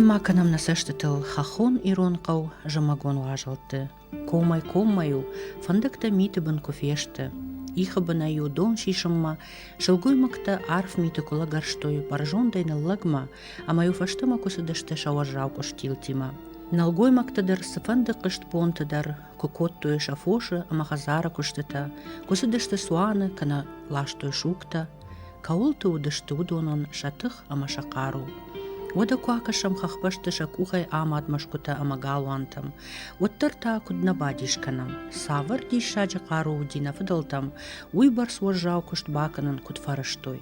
Ауайын-ма кӕнӕм нӕ цӕстытыл хӕххон ирон хъӕу зымӕгон уазӕлтты. Комӕй-коммӕ-иу фӕндӕгтӕ миты бын куы фесты, ихы бынӕй-иу дон сисынмӕ сылгоймӕгтӕ арф миты куы лӕгӕрстой бӕрзондӕй ныллӕгмӕ ӕмӕ-иу фӕстӕмӕ куы цыдысты сӕ уӕззау къуыстилтимӕ. Нӕлгоймӕгтӕ дӕр цыфӕнды хъызт бонты дӕр куы кодтой сӕ фосы ӕмӕ хӕдзары куыстытӕ, куы цыдысты цуаны кӕнӕ ластой сугтӕ, кӕуылты уыдысты уыдонӕн сӕ тых ӕмӕ сӕ хъару. Уӕдӕ куы акӕсӕм хӕхбӕсты сӕ къухӕй амад мӕсгуытӕ ӕмӕ галуантӕм, уӕддӕр та куыд нӕ бадис кӕнӕм, цавӕр диссаджы хъару уыди нӕ фыдӕлтӕм, уыйбӕрц уӕззау куыст бакӕнын куыд фӕрӕзтой.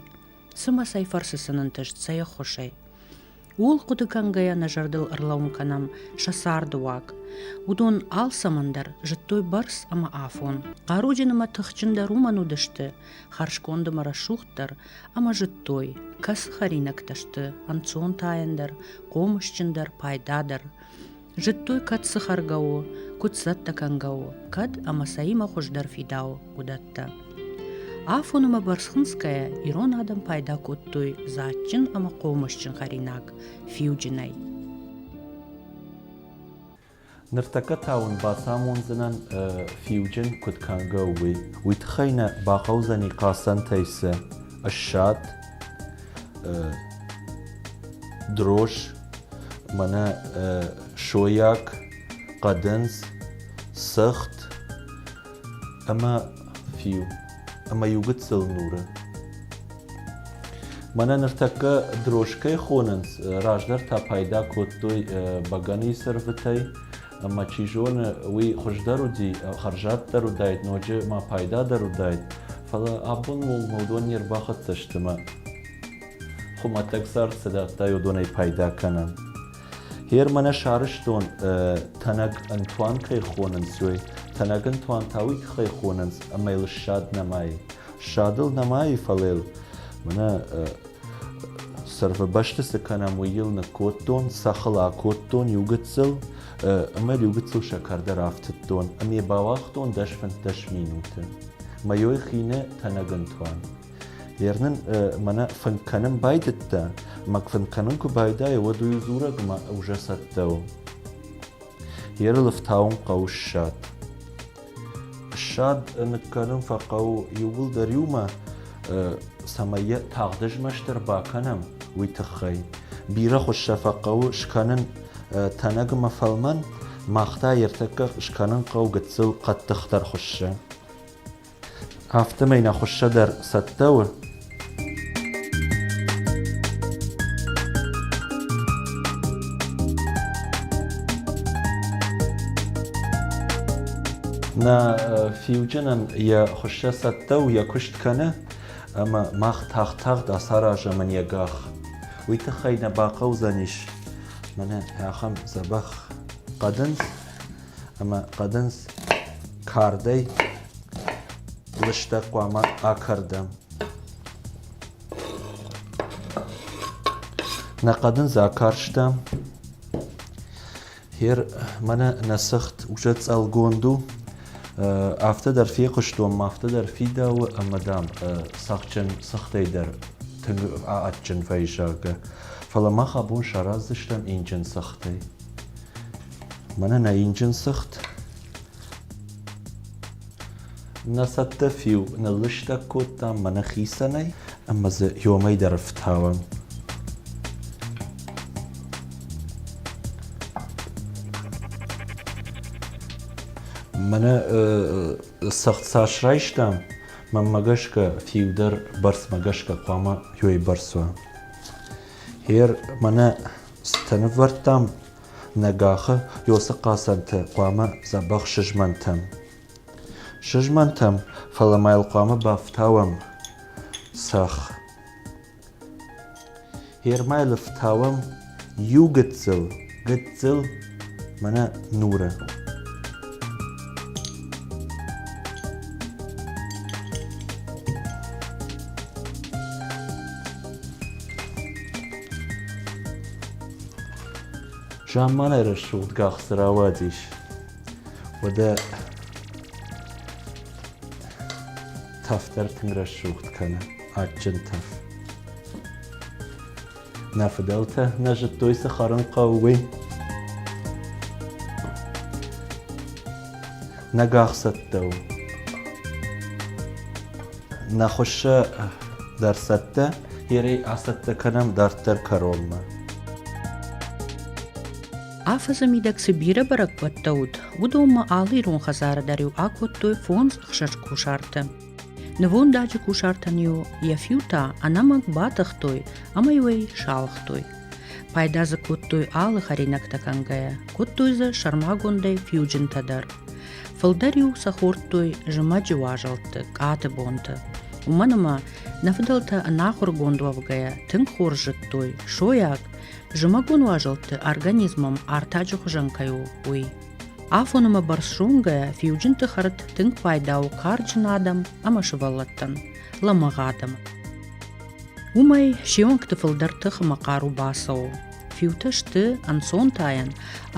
Цымӕ цӕй фӕрцы сын ӕнтыст, цӕй ӕххуысӕй? Ууыл хъуыды кӕнгӕйӕ нӕ зӕрдыл ӕрлӕууын кӕнӕм сӕ царды уаг. Уыдон алцӕмӕн дӕр зыдтой бӕрц ӕмӕ афон. Хъаруджын ӕмӕ тыхджындӕр уымӕн уыдысты, хӕрзконд ӕмӕ рӕсугъддӕр, ӕмӕ зыдтой, кӕцы хӕринӕгтӕ сты ӕнцонтайӕндӕр, хъомысджындӕр, пайдадӕр. Зыдтой, кӕд цы хӕргӕ у, куыд цӕттӕ кӕнгӕ у, кӕд ӕмӕ цӕимӕ хуыздӕр фидауы, уыдӕттӕ. Афон ӕмӕ бӕрц хынцгӕйӕ ирон адӕм пайда кодтой дзаджджын ӕмӕ хъомысджын хӕринаг фиуджынӕй. Ныртӕккӕ та уын бацамондзынӕн фиуджын куыд кӕнгӕ у, уый. Уый тыххӕй нӕ бахъӕудзӕни хъацӕнтӕй цы ссад, дрожж, мӕнӕ сойаг, хъӕдындз, цыхт ӕмӕ фиу ӕмӕ иу гыццыл нуры. Мӕнӕ ныртӕккӕ дрожж кӕй хонынц, раздӕр та пайда кодтой бӕгӕныйы цырвытӕй, ӕмӕ чи зоны, уый хуыздӕр уыди, хӕрзаддӕр уыдаид, ноджы ма пайдадӕр уыдаид, фӕлӕ абон уонмӕ уыдон не рбахӕццӕ сты мӕ хуымӕтӕг цард цы дардтай, уыдонӕй пайда кӕнӕм. Гъер мӕнӕ сарӕзтон тӕнӕг ӕнтуан кӕй хонынц, уый. Тӕнӕг ӕнтуан та уый тыххӕй хонынц, ӕмӕ йыл ссад нӕма и. Ссадыл нӕма и, фӕлӕ йыл мӕнӕ цырвы бӕсты цы кӕнӕм, уый йыл ныккодтон, цӕхх ыл акодтон иу гыццыл ӕмӕ иу гыццыл сӕкӕр дӕр афтыдтон ӕмӕ йӕ бауагътон 10-15 минуты. Мӕйой хины тӕнӕг ӕнтуан. Гъер нын мӕнӕ фынк кӕнын байдыдта, мӕ фынк кӕнын куы байдайы, уӕд уый дзурӕг ӕмӕ уже цӕттӕ у. Гъер ыл ӕфтауын хъӕуы ссад. Ссад ныккӕнын фӕхъӕуы иууылдӕр иумӕ, цӕмӕй йӕ тагъд змӕст ӕрбакӕнӕм, уый тыххӕй. Бирӕ хуыссӕ фӕхъӕуы скӕнын тӕнӕг ӕмӕ фӕлмӕн, мах та ӕртӕккӕ скӕнын хъӕуы гыццыл хъӕддыхдӕр хуыссӕ. Афтӕмӕй нӕ хуыссӕ дӕр цӕттӕ у. Нӕ фиуджынӕн йӕ хуыссӕ цӕттӕ у, йӕ куыст кӕны, ӕмӕ мах тагъд-тагъд ацаразӕм ын йӕ гах. Уый тыххӕй нӕ бахъӕудзӕнис мӕнӕ ахӕм дзӕбӕх хъӕдындз ӕмӕ хъӕдындз кардӕй лыстӕг хъуамӕ акӕрдӕм. Нӕ хъӕдындз акарстам. Хер мӕнӕ нӕ цыхт уже цъӕлгонд у. Афтӕ дӕр фехъуыстон, афтӕ дӕр фидауы ӕмӕ, дам, цӕхджын цыхтӕй дӕр тынг адджын фӕизӕгы. Фӕлӕ мах абон сараздзыстӕм инджын цыхтӕй. Мӕнӕ нӕ инджын цыхт. Нӕ цӕттӕ фиу ныллыстӕг кодтам мӕнӕ хицӕнӕй ӕмӕ дзы иомӕй дӕр ӕфтауӕм. Мӕнӕ цыхт цас райстам, мӕнмӕ гӕсгӕ фиу дӕр бӕрцмӕ гӕсгӕ хъуамӕ ёй бӕрц уа. Гьер мӕнӕ цытӕ ныввӕрдтам нӕ гахы ёсы хъацӕнтӕ хъуамӕ дзӕбӕх сызмӕнтӕм. Сызмӕнтӕм, фӕлӕ ма йыл хъуамӕ бафтауӕм цӕхх. Гермӕйыл ӕфтауӕм иу гыццыл, гыццыл мӕнӕ нуры. Замманай рӕсугъд гах дзы рауадис. Уӕдӕ тӕф дӕр тынг рӕсугъд кӕны, адджын тӕф. Нӕ фыдӕлтӕ нӕ зыдтой, цы хӕрын хъӕуы, уый. Нӕ гах цӕттӕ у. Нӕ хуыссӕ дӕр цӕттӕ, ерӕй ацӕттӕ кӕнӕм дарддӕр кӕронмӕ. Афӕдзы мидӕг цы бирӕ бӕрӕгбӕттӕ уыд, уыдонмӕ алы ирон хӕдзары дӕр-иу акодтой фондз-ӕхсӕз кусарты. Нывондаджы кусартӕн-иу йӕ фиутӕ ӕнӕмӕнг батыхтой ӕмӕ-иу ӕй сауыгътой. Пайда дзы кодтой алы хӕринӕгтӕ кӕнгӕйӕ, кодтой дзы сӕрмагондӕй фиуджынтӕ дӕр. Фылдӕр-иу сӕ хордтой зымӕджы уазӕлтты, къаты бонты. Уымӕн ӕмӕ нӕ фыдӕлтӕ ӕнахуыргонд уӕвгӕйӕ тынг хорз зыдтой, сойаг зымӕгон уазӕлтты организмӕн артаджы хуызӕн кӕй у, уый. Афон ӕмӕ бӕрц зонгӕйӕ фиуджынты хӕрд тынг пайда у карджын адӕм ӕмӕ сывӕллӕттӕн, лӕмӕгъ адӕм. Уымӕй се уӕнгты фылдӕр тых ӕмӕ хъару бацӕуы. Фиутӕ сты ӕнцонтайӕн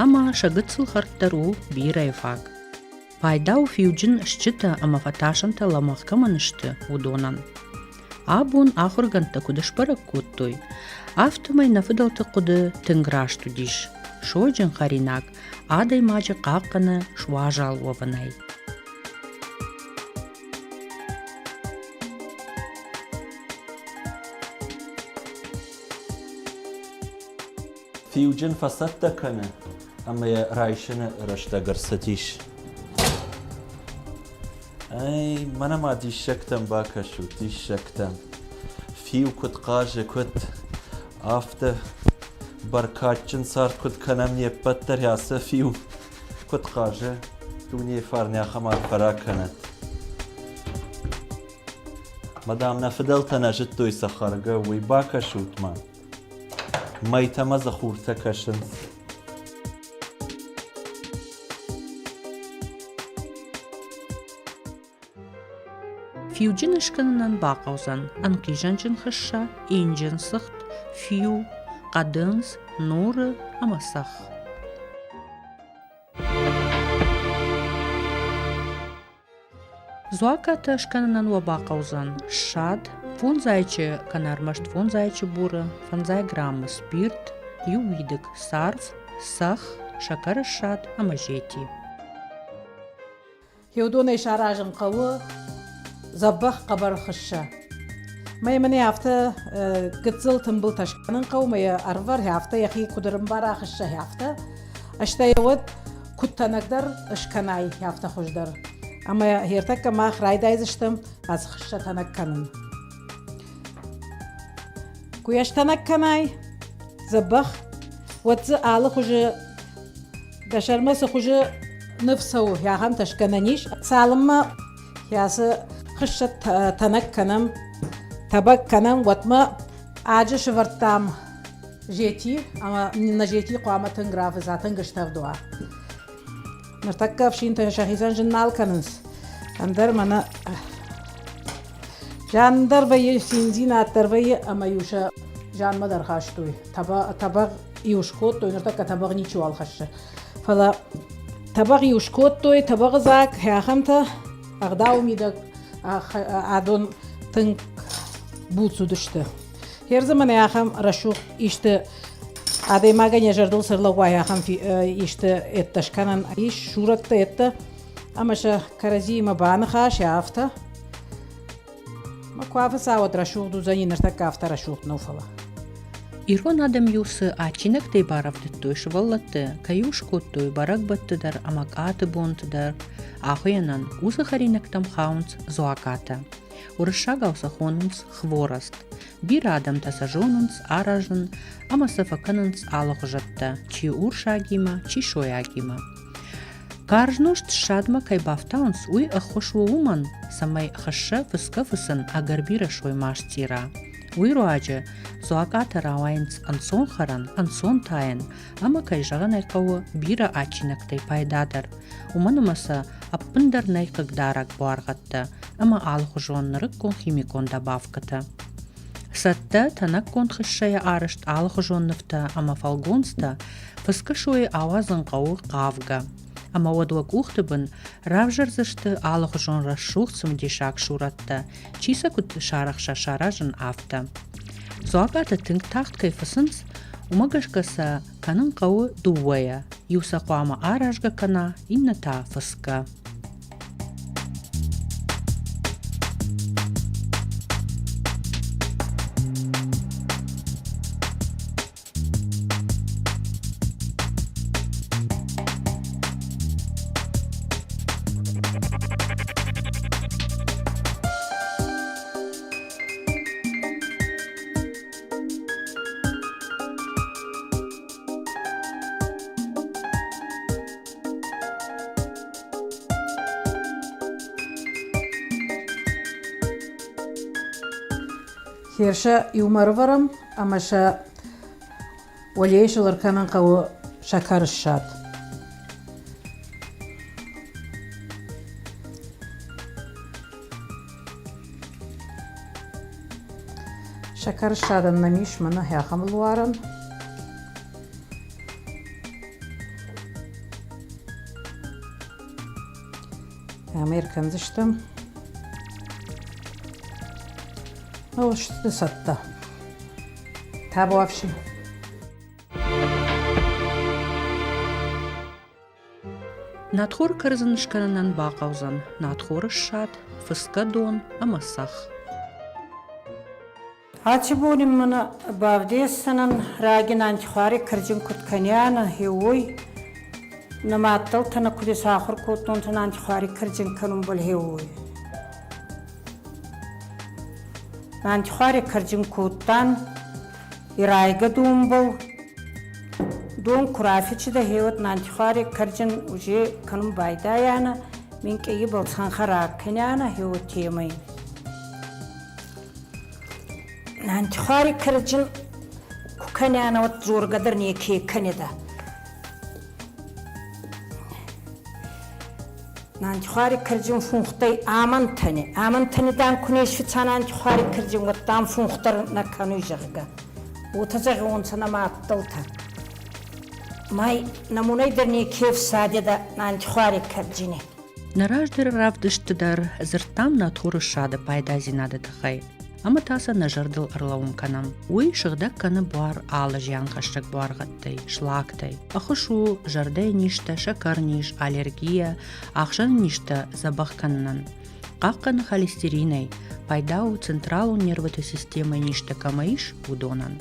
ӕмӕ сӕ гыццыл хӕрд дӕр у бирӕйы фаг. Пайда у фиуджын стджытӕ ӕмӕ фӕтасӕнтӕ лӕмӕгъ кӕмӕн сты, уыдонӕн. Абон ахуыргӕндтӕ куыд сбӕрӕг кодтой, афтӕмӕй нӕ фыдӕлты хъуыды тынг раст уыдис: сойджын хӕринаг адӕймаджы хъахъхъӕны суазал уӕвынӕй. Фиуджын фӕцӕттӕ кӕны ӕмӕ йӕ райсыны рӕстӕг ӕрцыдис. Ай, мӕнӕ ма диссӕгтӕм бакӕсут, диссӕгтӕм. Фиу куыд хъазы, куыд, афтӕ бӕркадджын цард куыд кӕнӕм не ппӕт дӕр ацы фиу куыд хъазы, дунейы фарн ахӕм арфӕ ракӕнӕд. Мадам, нӕ фыдӕлтӕ нӕ зыдтой сӕ хӕргӕ, уый бакӕсут-ма. Мӕйтӕ мӕ дзы хуртӕ кӕсынц. Фиуджын скӕнынӕн бахъӕудзӕн ӕнхъизӕнджын хыссӕ, инджын цыхт, фиу, хъӕдындз, норы ӕмӕ цӕхх. Дзуаккатӕ скӕнынӕн уӕ бахъӕудзӕн ссад, фондзайчы кӕнӕ ӕрмӕст фондзайчы буры, фӕндзай граммы спирт, иу уидыг царв, цӕхх, сӕкӕры ссад ӕмӕ зети. Уыдонӕй саразын хъӕуы дзӕбӕх хъӕбӕр хыссӕ. Мӕ мын афтӕ гыццыл тымбылтӕ скӕнын хъӕуы, мӕ йӕ ӕрвӕр афтӕ йӕхи куыд ӕрӕмбара хыссӕ афтӕ. Стӕй уӕд куыд тӕнӕгдӕр скӕнай, афтӕ хуыздӕр. Ӕмӕ ӕртӕккӕ мах райдайдзыстӕм ацы хыссӕ тӕнӕг кӕнын. Куы йӕ стӕнӕг кӕнай дзӕбӕх, уӕд дзы алы хуызы Дӕ сӕрмӕ цы хуызы ныв цӕуы, ахӕмтӕ скӕнӕн ис. Цалынмӕ ацы хыссӕ тӕнӕг кӕнӕм, тӕбӕг кӕнӕм, уӕдмӕ аджы сывӕрдтам зети, ӕмӕ нӕ зети хъуамӕ тынг рафыца, тынг стӕвд уа. Ныртӕккӕ ӕфсинтӕ сӕхицӕн зын нал кӕнынц. Ӕндӕр мӕнӕ зиан дӕр вӕййы, циндзинад дӕр вӕййы, ӕмӕ-иу сӕ зианмӕ дӕр хастой. Тӕбӕгъ иу скодтой, ныртӕккӕ тӕбӕгъ ничиуал хӕссы. Фӕлӕ тӕбӕгъ иу скодтой, тӕбӕгъы дзаг, ахӕмтӕ ӕгъдауы мидӕг адон тынг буц уыдысты. Хердзы мӕнӕ ахӕм рӕсугъд исты адӕймагӕн йӕ зӕрдыл цы рлӕууа, ахӕм исты ӕддӕ скӕнӕн ис, сурӕттӕ ӕддӕ, ӕмӕ сӕ кӕрӕдзиимӕ баныхас, афтӕ. Мӕ куы афыца, уӕд рӕсугъд уыдзӕни, ныртӕккӕ афтӕ рӕсугъд нӕу, фӕлӕ. Ирон адӕм-иу цы адджинӕгтӕй барӕвдыдтой сывӕллӕтты, кӕй-иу скодтой бӕрӕгбӕтты дӕр ӕмӕ къаты бонты дӕр, ахуыйӕнӕн уыцы хӕринӕгтӕм хауынц дзуакатӕ. Уырыссагау сӕ хонынц хворост. Бирӕ адӕмтӕ сӕ зонынц аразын ӕмӕ сӕ фӕкӕнынц алыхуызӕттӕ, чи урсагимӕ, чи сойагимӕ. Карз нозт ссадмӕ кӕй бафтауынц, уый ӕххуыс у уымӕн, цӕмӕй хыссӕ фыцгӕ-фыцын ӕгӕр бирӕ сой ма сцъира. Уый руаджы дзуакъатӕ рауайынц ӕнцонхӕрӕн, ӕнцонтайӕн ӕмӕ, кӕй зӕгъын ӕй хъӕуы, бирӕ адджинӕгтӕй пайдадӕр, уымӕн ӕмӕ сӕ ӕппындӕр нӕй хъыгдарӕг буаргъӕдтӕ ӕмӕ алыхуызон нырыккон химикон добавкӕтӕ. Цӕттӕ, тӕнӕггонд хыссӕйӕ арӕзт алыхуызон нывтӕ ӕмӕ фӕлгонцтӕ фыцгӕ сойы ауадзын хъӕуы хъавгӕ, ӕмӕ уӕд уӕ къухты бын равзӕрдзысты алыхуызон рӕсугъд цымыдисаг сурӕттӕ, чи сӕ куыд сарӕхса саразын, афтӕ. Дзуаппӕтӕ тынг тагъд кӕй фыцынц, уымӕ гӕсгӕ сӕ кӕнын хъӕуы дыууӕйӕ, иу сӕ хъуамӕ аразгӕ кӕна, иннӕ та фыцгӕ. Херсӕ иумӕ ӕрывӕрӕм ӕмӕ сӕ уӕлейы сыл ӕркӕнын хъӕуы сӕкӕры ссад. Сӕкӕры ссадӕн нӕм ис мӕнӕ ахӕм луарӕн. Ӕмӕ ӕркӕндзыстӕм. Сты цӕттӕ. Табуафси. Надхор кӕрдзын скӕнынӕн бахъӕудзӕн надхоры ссад, фыцгӕ дон ӕмӕ цӕхх. Аци бони мин бавдесдзӕнӕн раги нантихуари кӕрдзин куд кӕнианӕ, уой. Нӕ мадтӕлтӕ нӕ куд исахур кодтонцӕ нантихуари кӕрдзин кӕнунбӕл, уой. Нантихуари кӕрдзин кодтан ирайгӕ донбӕл. Дон ку рафичидӕ, гъеуӕд нантихуари кӕрдзин уже кӕнун байдайанӕ, минкъиййибӕл цӕнхӕ ракӕнианӕ, гъеуотемӕй. Нантихуари кӕрдзин ку кӕнианӕ, уӕд дзоргӕ дӕр неке кӕнидӕ. Нантихуари кӕрдзин фунхтӕй амӕнтӕни. Амӕнтӕни, дан, ку не сфица нантихуари кӕрдзин, уӕд, дам, фунх дӕр нӕ кӕнуй, зӕгъгӕ. Уотӕ зӕгъиуонцӕ нӕ мадтӕлтӕ. Май намунӕй дӕр неке фсадедӕ нантихуари кӕрдзини. Нӕ раздӕры равдыстты дӕр дзырдтам Натуры ссады пайдадзинады тыххӕй ӕмӕ та сӕ нӕ зӕрдыл ӕрлӕууын кӕнӕм. Уый сыгъдӕг кӕны буар алы зианхӕссӕг буаргъӕдтӕй, шлактӕй. Ӕххуыс у зӕрдӕйы низтӕ, сӕкӕрниз, аллергийӕ, ахсӕны низтӕ дзӕбӕх кӕнынӕн. Хъахъхъӕны холестеринӕй, пайда у централон нервыты системӕйы низтӕ кӕмӕ ис, уыдонӕн.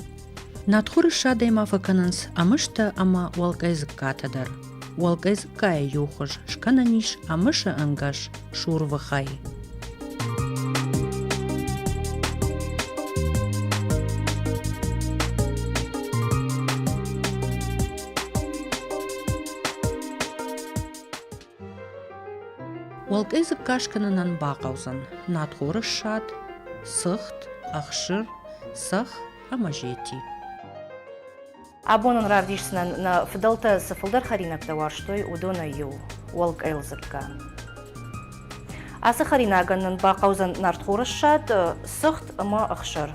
Надхуры ссадӕй ма фӕкӕнынц ӕмыстӕ ӕмӕ уӕлкъӕйдзыккатӕ дӕр. Уӕлкъӕйдзыккайӕ иу хуыз скӕнӕн ис ӕмысы ӕнгӕс сурвыхӕй. Уӕлкъӕйдзыкка скӕнынӕн бахъӕудзӕн надхоры ссад, цыхт, ӕхсыр, цӕхх ӕмӕ зети. Абон ын равдисдзынӕн, нӕ фыдӕлтӕ цы фылдӕр хӕринӕгтӕ уарзтой, уыдонӕй иу – уӕлкъӕлдзыкка. Ацы хӕринагӕн нын бахъӕудзӕн нартхоры ссад, цыхт ӕмӕ ӕхсыр.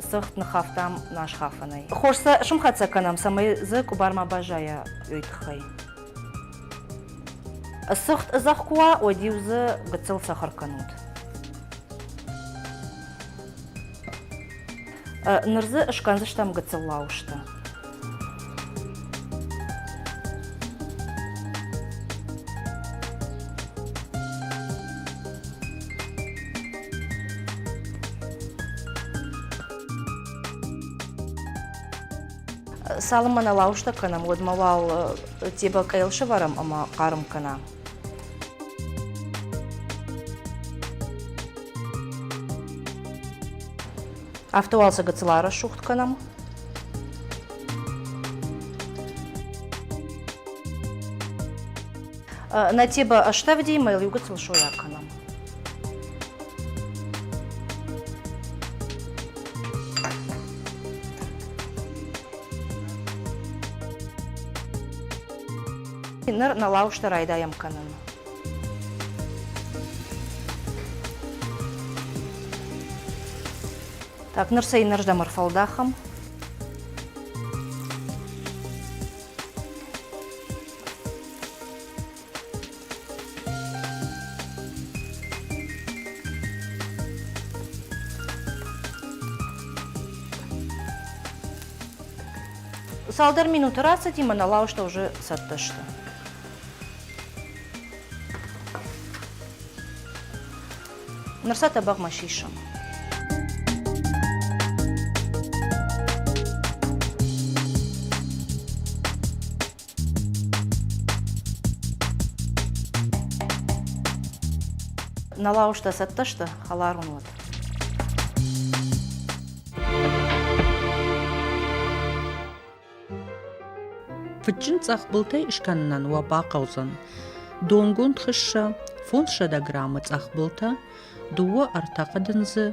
Цыхт ныххафтам насхафӕнӕй. Хорз сӕ сымхӕццӕ кӕнӕм, цӕмӕй дзы къуыбар ма баззайа, уый тыххӕй. Цыхт ӕдзӕхх куы уа, уӕд-иу дзы гыццыл цӕхӕр кӕнут. Ныр дзы скӕндзыстӕм гыццыл лауызтӕ. Цалынмӕ нӕ лауызтӕ кӕнӕм, уӕдмӕ уал тебӕ къел сӕвӕрӕм ӕмӕ хъарм кӕна. Афтӕ уал сӕ гыццыл арӕсугъд кӕнӕм. Нӕ тебӕ ӕстӕвди ӕмӕ йыл иу гыццыл сойаг кӕнӕм. Ныр нӕ лауызтӕ райдайӕм кӕнын. Так, ныр сӕ иннӕрдӕм ӕрфӕлдахӕм. Цалдӕр минуты рацыди, мӕ нӕ лауызтӕ уже цӕттӕ сты. Ныр сӕ тӕбӕгъмӕ сисӕм. Нӕ лауызтӕ цӕттӕ сты, хӕлар уын уӕд. Фыдджын цъӕх былтӕй скӕнынӕн уӕ бахъӕудзӕн донгонд хыссӕ, 500 граммы цъӕх былтӕ, дыууӕ-ӕртӕ хъӕдындзы,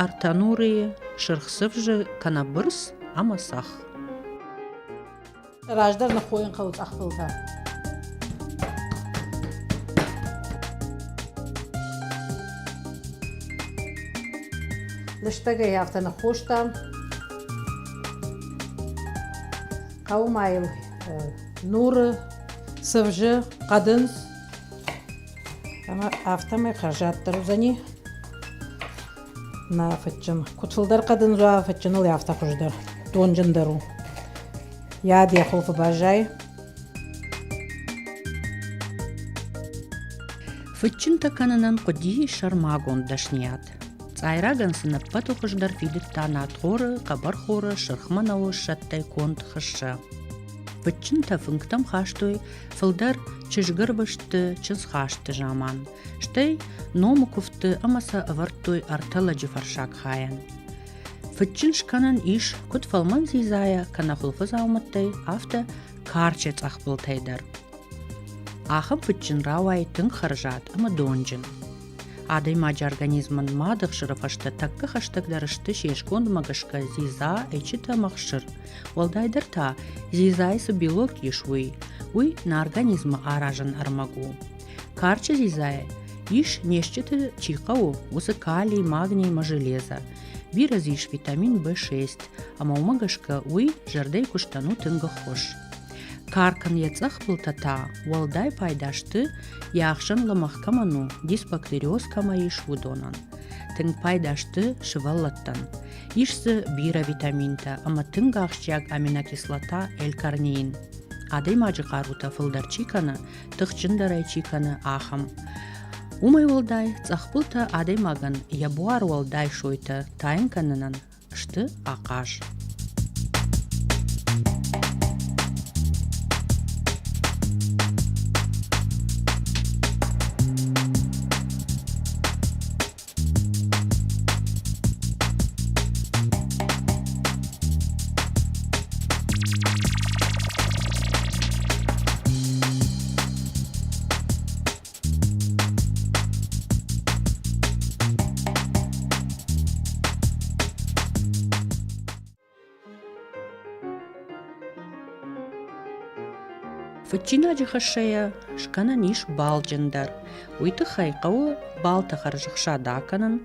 ӕртӕ нурыйы, сырх цывзы кӕнӕ бырц ӕмӕ цӕхх. Раздӕр ныххойын хъӕуы цъӕх былтӕ. Лыстӕгӕй афтӕ ныххостам. Хъӕуы ма йыл нуры, цывзы, хъӕдындз. Ӕмӕ афтӕмӕй хӕрзаддӕр уыдзӕни нӕ фыдджын. Куыд фылдӕр хъӕдындз уа фыдджыныл, афтӕ хуыздӕр, донджындӕр у. Йӕ ад йӕ хуылфы баззайы. Фыдджынтӕ кӕнынӕн хъуыди сӕрмагонд дӕсниад. Цъайрагӕн сын ӕппӕты хуыздӕр фидыдта нартхоры, хъӕбӕрхоры, сырх мӕнӕуы ссӕдтӕй конд хыссӕ. Фыдджынтӕ фынгтӕм хастой фылдӕр чызгӕрвыстты, чындзхасты заман, стӕй номы куывдты ӕмӕ сӕ ӕвӕрдтой ӕртӕ лӕджы фӕрсаг хайӕн. Фыдджын скӕнӕн ис куыд фӕлмӕн дзидзайӕ кӕнӕ хуылфыдзаумӕттӕй, афтӕ карчы цъӕхбылтӕй дӕр. Ахӕм фыдджын рауайы тынг хӕрзад ӕмӕ донджын. Адӕймаджы организмӕн мады ӕхсыры фӕстӕ тӕккӕ хӕстӕгдӕр сты се скондмӕ гӕсгӕ дзидза, ӕйчытӕ ӕмӕ ӕхсыр. Уӕлдайдӕр та, дзидзайы цы белок ис, уый. Уый нӕ организмы аразӕн ӕрмӕг у. Карчы дзидзайы ис, не стджыты чи хъӕуы, уыцы калий, магний ӕмӕ железо. Бирӕ дзы ис витамин B6, ӕмӕ уымӕ гӕсгӕ уый зӕрдӕйы куыстӕн у тынг ӕххуыс. Каркӕн йӕ цъӕх былтӕ та уӕлдай пайда сты, йӕ ахсӕн лӕмӕгъ кӕмӕн у, дисбактериоз кӕмӕ ис, уыдонӕн. Тынг пайда сты сывӕллӕттӕн. Ис дзы бирӕ витаминтӕ ӕмӕ тынг ахсджиаг аминокислота L-карниин. Адӕймаджы хъарутӕ фылдӕр чи кӕны, тыхджындӕрӕй чи кӕны, ахӕм. Уымӕй уӕлдай, цъӕхбылтӕ адӕймагӕн йӕ буар уӕлдай сойтӕ тайын кӕнынӕн сты ахъаз. Фыдджинаджы хӕссӕйӕ скӕнӕн ис балджын дӕр. Уый тыххӕй хъӕуы балты хӕрзыхсад акӕнын,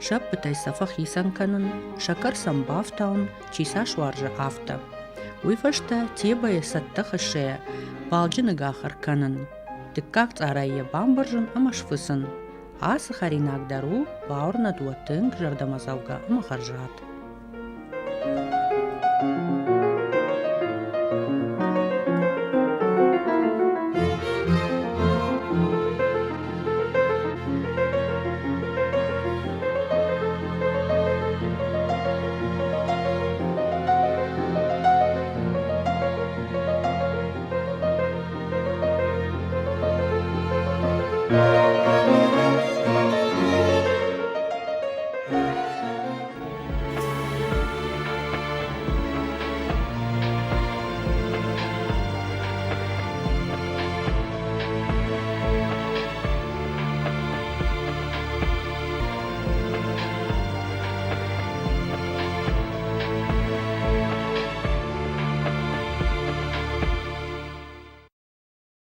сӕппытӕй сӕ фӕхицӕн кӕнын, сӕкӕр сӕм бафтауын, чи цас уарзы, афтӕ. Уый фӕстӕ тебӕйы цӕттӕ хыссӕйӕ балджыны гӕххӕр кӕнын. Дыккаг цъарӕй йӕ бамбӕрзын ӕмӕ сфыцын. Ацы хӕринаг дӕр у, бауырнӕд уӕ, тынг зӕрдӕмӕдзӕугӕ ӕмӕ хӕрзад.